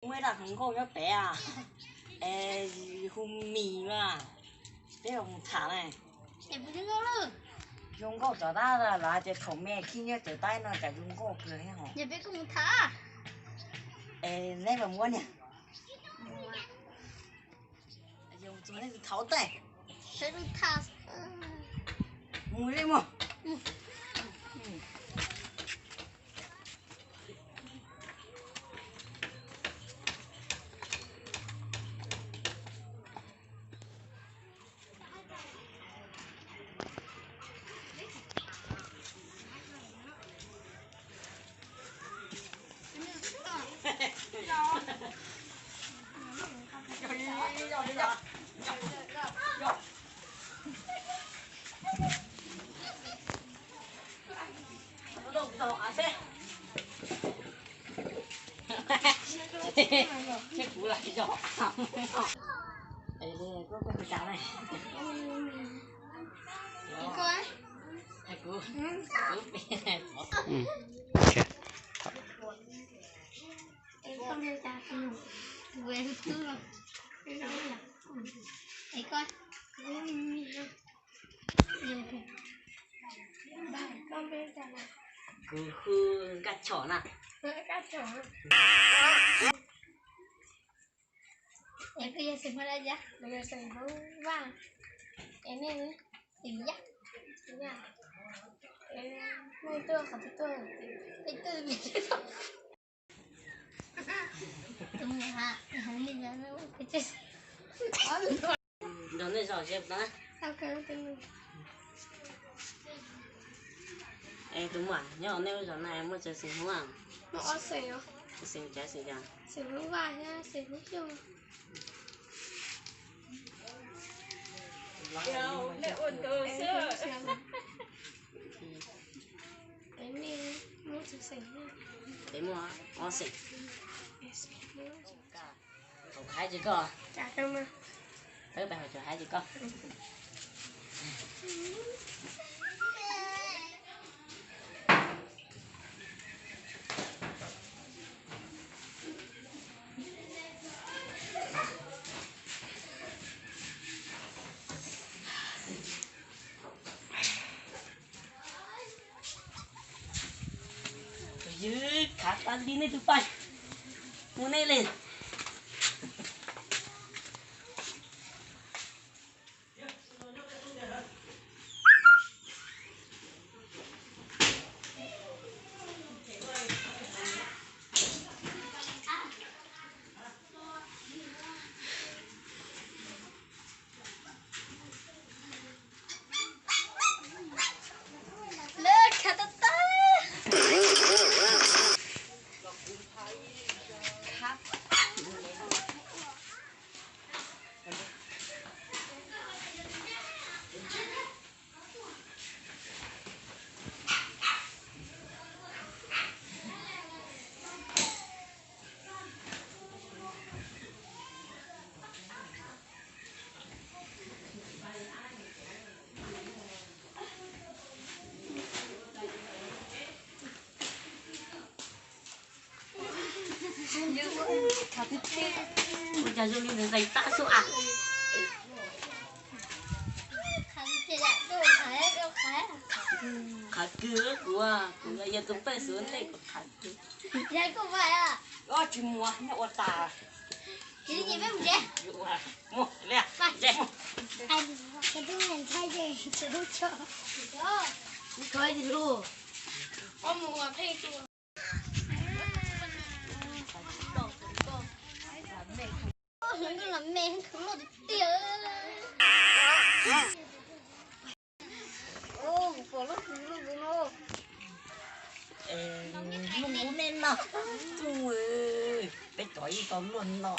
Muaj ib daim hluas nkauj nyob pem, es hu Mis mas, peb los mus tham na. Zoo nkauj tom tab lawm ces thaum me khib nyob tom tab no cas zoo nkauj kawg thiab hos. Es neb mas muab niag, txog nej thaum tais, mus li mus. Kuv hu Nkaj Chom na. Es koj yog xeem Hmoob dab tsi? Kuv yog xeem Hmoob Vaj. Es nej xeem Yaj? Nej tuaj qhov twg tuaj? Peb tuaj. Nrog nej zos seb na. Es tus muam nyob nej lub zos na muaj tsawg xeem Hmoob? Xeem cas xeem cas? Peb muaj ob xeem. Haus khaib tsis koj? Peb pais haus cov haib tsis koj? Tus ywg khav tas li nej tus pais, mus nej li. Lawv khav tag tag. Ua cas zoo li ntxhais tab xub as. Qhav kawg kuv, kuv yog tus pej xwm ntej kuv qhav kawg. Tsis muaj nyob ua tas. Los me loj tiag tiag. Pom lub, lub no, lub nej no, peb cov ib tau luaj no.